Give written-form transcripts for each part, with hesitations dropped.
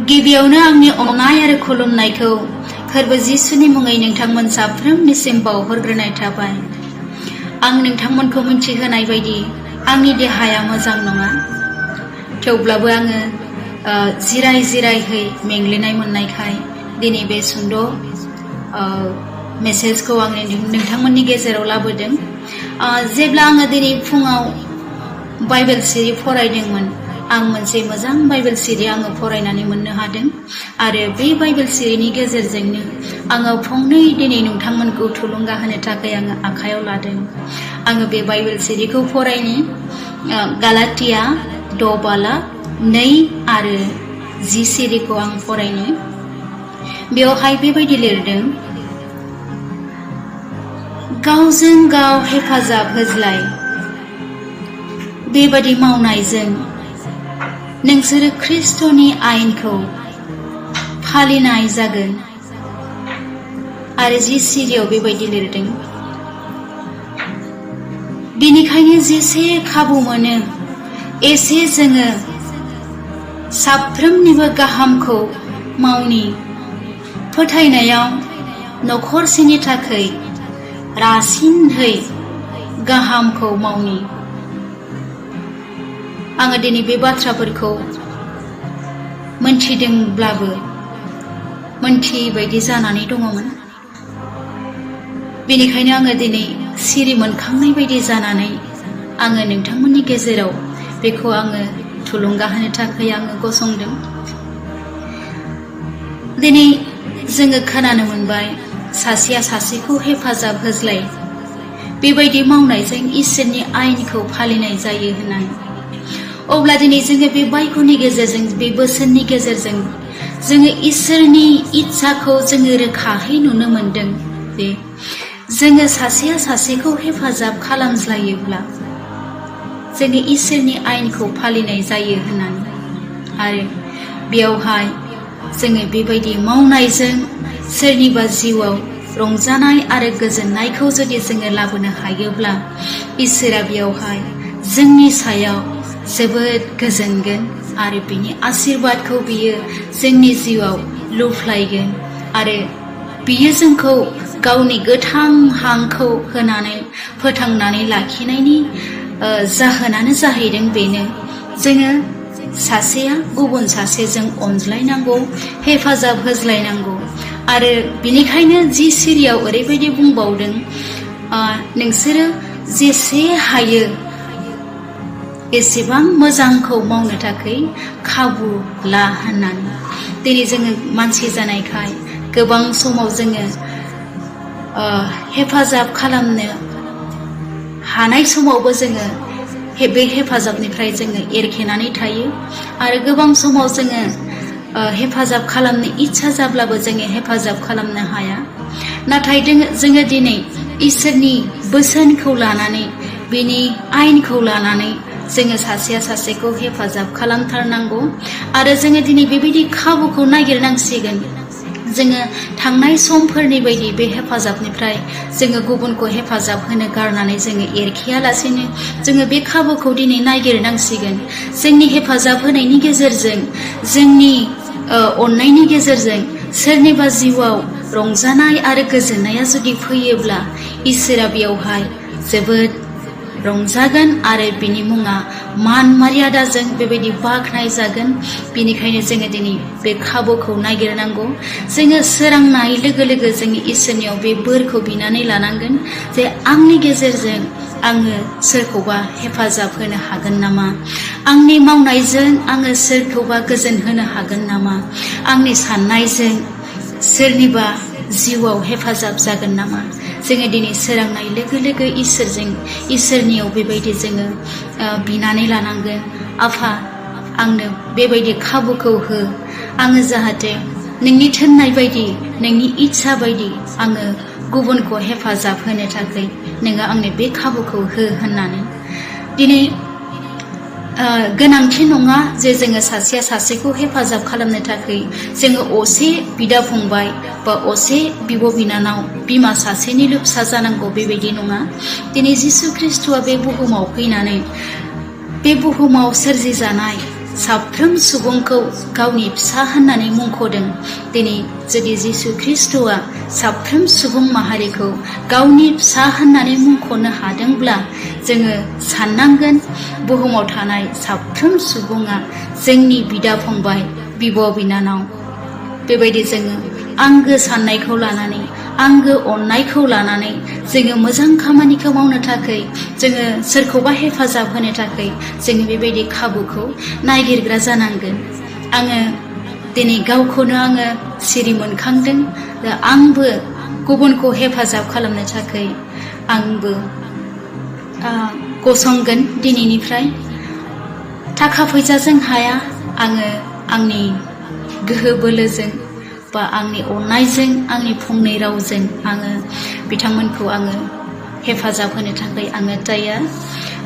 गिबियावनो आंनि अननाय आरो खुलुमनायखौ फोरबो जिसुनि मुङै नोंथांमोन साफ्रोमनिसिम बावहरग्रोनाय थाबाय। आं नोंथांमोनखौ मिथिहोनाय बायदि आंनि देहाया मोजां नङा, थेवब्लाबो आङो जिराय जिरायहै मेंग्लिनाय मोननायखाय दिनै बे सुंद' मेसेजखौ आं नोंथांमोननि गेजेराव लाबोदों। जेब्ला आङो दिनै फुङाव बाइबेल सिरि फरायदोंमोन, आं मोनसे मोजां बाइबेल सिरि आङो फरायनानै मोननो हादों आरो बे बाइबेल सिरिनि गेजेरजोंनो आङो फंनै दिनै नोंथांमोनखौ थुलुंगा होनो थाखाय आङो आखायाव लादों। आङो बे बाइबेल सिरिखौ फरायनो गालातिया 6:2 आरो 10 सिरिखौ आं फरायनो। बेवहाय बेबायदि लिरदों, गावजों गाव हेफाजाब होज्लाय, बेबादि मावनायजों नोंसोरो ख्रिस्ट'नि आयेनखौ फालिनाय जागोन। आरो 10 सिरियाव बेबायदि लिरदों, बेनिखायनो जेसे खाबु मोनो एसे जोङो साफ्रोमनिबो गाहामखौ मावनि, फोथायनायाव नखरसेनि थाखाय रासिनहै गाहामखौ मावनि। आङो दिनै बे बाथ्राफोरखौ मोनथिदोंब्लाबो मोनथियै बायदि जानानै दङमोन। बेनिखायनो आङो दिनै सिरि मोनखांनाय बायदि जानानै आङो नोंथांमोननि गेजेराव बेखौ आङो थुलुंगा होनो थाखाय आङो गसंदों। दिनै जोङो खोनानो मोनबाय, सासेया सासेखौ हेफाजाब होज्लाय, बेबायदि मावनायजों इसोरनि आयेनखौ फालिनाय जायो होननानै। अब्ला दिनै जोङो बे बाइबेलनि गेजेरजों, बे बोसोननि गेजेरजों जोङो इसोरनि इच्छाखौ जोङो रोखायै नुनो मोनदों जे जोङो सासेया सासेखौ हेफाजाब खालामज्लायोब्ला जोङो इसोरनि आयेनखौ फालिनाय जायो होननानै। आरो बेयावहाय जोङो बेबायदि मावनायजों सोरनिबा जिउआव रंजानाय आरो गोजोननायखौ जुदि जोङो लाबोनो हायोब्ला इसोरा बेयावहाय जोंनि सायाव जोबोद गोजोनगोन आरो बिनि आशीर्बादखौ बियो जोंनि जिउआव लुफ्लायगोन आरो बियो जोंखौ गावनि गोथां हांखौ होनानै फोथांनानै लाखिनायनि जाहोनानो जाहैदों बेनो, जोङो सासेया गुबुन सासेजों अनज्लायनांगौ, हेफाजाब होज्लायनांगौ। आरो बिनिखायनो 10 सिरियाव ओरैबायदि बुंबावदों, नोंसोरो जेसे हायो एसेबां मोजांखौ मावनो थाखाय खाबु ला होननानै। दिनै जोङो मानसि जानायखाय गोबां समाव जोङो हेफाजाब खालामनो हानाय समावबो जोङो बे हेफाजाबनिफ्राय जोङो एरखेनानै थायो आरो गोबां समाव जोङो हेफाजाब खालामनो इच्छा जाब्लाबो जोङो हेफाजाब खालामनो हाया। नाथाय जोङो दिनै इसोरनि बोसोनखौ लानानै, बिनि आयेनखौ लानानै जोङो सासेया सासेखौ हेफाजाब खालामथारनांगौ आरो जोङो दिनै बेबायदि खाबुखौ नागिरनांसिगोन। जोङो थांनाय समफोरनि बायदि बे हेफाजाबनिफ्राय जोङो गुबुनखौ हेफाजाब होनो गारनानै जोङो एरखेयालासेनो जोङो बे खाबुखौ दिनै नागिरनांसिगोन। जोंनि हेफाजाब होनायनि गेजेरजों, जोंनि अननायनि गेजेरजों सोरनिबा जिउआव रंजानाय आरो गोजोननाया जुदि फैयोब्ला इसोरा बेयावहाय जोबोद रंजागोन आरो बिनि मुङा मान मर्यादाजों बेबायदि बाख्नाय जागोन। बेनिखायनो जोङो दिनै बे खाबुखौ नागिरनांगौ। जोङो सोरांनाय लोगो लोगो जोङो इसोरनियाव बे बोरखौ बिनानै लानांगोन जे आंनि गेजेरजों आङो सोरखौबा हेफाजाब होनो हागोन नामा, आंनि मावनायजों आङो सोरखौबा गोजोन होनो हागोन नामा, आंनि साननायजों सोरनिबा जिउआव हेफाजाब जागोन नामा। जोङो दिनै सोरांनाय लोगो लोगो इसोरनियाव बेबायदि जोङो बिनानै लानांगोन, आफा आंनो बेबायदि खाबुखौ हो, आङो जाहाथे नोंनि थिननाय बायदि, नोंनि इच्छा बायदि आङो गुबुनखौ हेफाजाब होनो थाखाय नोङो आंनो बे खाबुखौ हो होननानै। दिनै गोनांथि नङा जे जोङो सासेया सासेखौ हेफाजाब खालामनो थाखाय जोङो असे बिदा फंबाय बा असे बिब' बिनानाव, बिमा सासेनिल' फिसा जानांगौ, बेबायदि नङा। दिनै जिसु ख्रिस्ट'आ बे बुहुमाव फैनानै, बे बुहुमाव सोरजिजानाय साफ्रोम सुबुंखौ गावनि फिसा होननानै मुंख'दों। दिनै जुदि जिसु ख्रिस्ट'आ साफ्रोम सुबुं माहारिखौ गावनि फिसा होननानै मुंख'नो हादोंब्ला जोङो साननांगोन बुहुमाव थानाय साफ्रोम सुबुङा जोंनि बिदा फंबाय, बिब' बिनानाव। बेबायदि जोङो आंगो साननायखौ लानानै, आंगो अननायखौ लानानै जोङो मोजां खामानिखौ मावनो थाखाय, जोङो सोरखौबा हेफाजाब होनो थाखाय जोङो बेबायदि खाबुखौ नागिरग्रा जानांगोन। आङो दिनै गावखौनो आङो सिरि मोनखांदों। दा आंबो गुबुनखौ हेफाजाब खालामनो थाखाय आंबो गसंगोन दिनैनिफ्राय। थाखा फैसाजों हाया, आङो आंनि गोहो बोलोजों बा आंनि अननायजों, आंनि फंनै रावजों आङो बिथांमोनखौ आङो हेफाजाब होनो थाखाय आङो तैयार।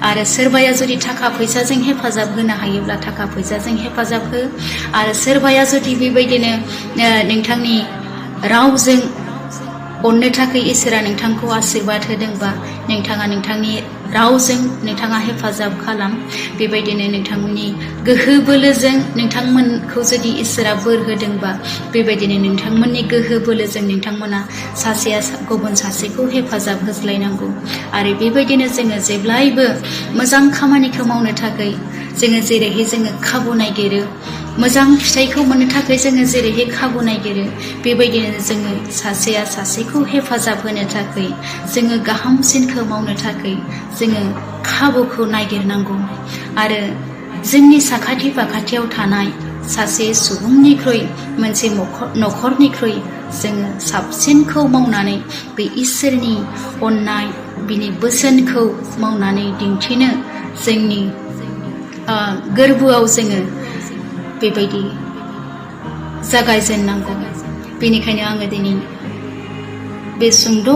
आरो सोरबाया जुदि थाखा फैसाजों हेफाजाब होनो हायोब्ला थाखा फैसाजों हेफाजाब हो। आरो सोरबाया जुदि बेबायदिनो नोंथांनि रावजों अननो थाखाय इसोरा नोंथांखौ आशीर्बाद होदोंबा नोंथाङा नोंथांनि रावजों नोंथाङा हेफाजाब खालाम। बेबायदिनो नोंथांमोननि गोहो बोलोजों नोंथांमोनखौ जुदि इसोरा बोर होदोंबा बेबायदिनो नोंथांमोननि गोहो बोलोजों नोंथांमोना सासेया गुबुन सासेखौ हेफाजाब होज्लायनांगौ। आरो बेबायदिनो जोङो जेब्लायबो मोजां खामानिखौ मावनो थाखाय जोङो जेरैहाय जोङो खाबु नागिरो, मोजां फिथाइखौ मोननो थाखाय जोङो जेरैहाय खाबु नागिरो, बेबायदिनो जोङो सासेया सासेखौ हेफाजाब होनो थाखाय, जोङो गाहामसिनखौ मावनो थाखाय जोङो खाबुखौ नागिरनांगौ। आरो जोंनि साखाथि फाखाथियाव थानाय सासे सुबुंनिख्रुइ, मोनसे न'खरनिख्रुइ जोङो साबसिनखौ मावनानै बे इसोरनि अननाय, बिनि बोसोनखौ मावनानै दिन्थिनो जोंनि गोरबोआव जोङो बेबायदि जागायजेननांगौ। बेनिखायनो आङो दिनै बे सुंद'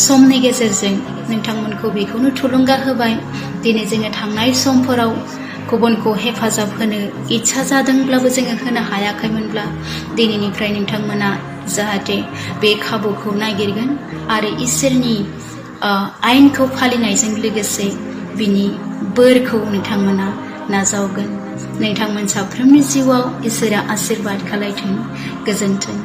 समनि गेजेरजों नोंथांमोनखौ बेखौनो थुलुंगा होबाय। दिनै जोङो थांनाय समफोराव गुबुनखौ हेफाजाब होनो इच्छा जादोंब्लाबो जोङो होनो हायाखैमोनब्ला दिनैनिफ्राय नोंथांमोना जाहाथे बे खाबुखौ नागिरगोन आरो इसोरनि आयेनखौ फालिनायजों लोगोसे बिनि बोरखौ नोंथांमोना नाजावगोन। नोंथांमोन साफ्रोमनि जिउआव इसोरा आशीर्बाद खालायथों। गोजोन्थों।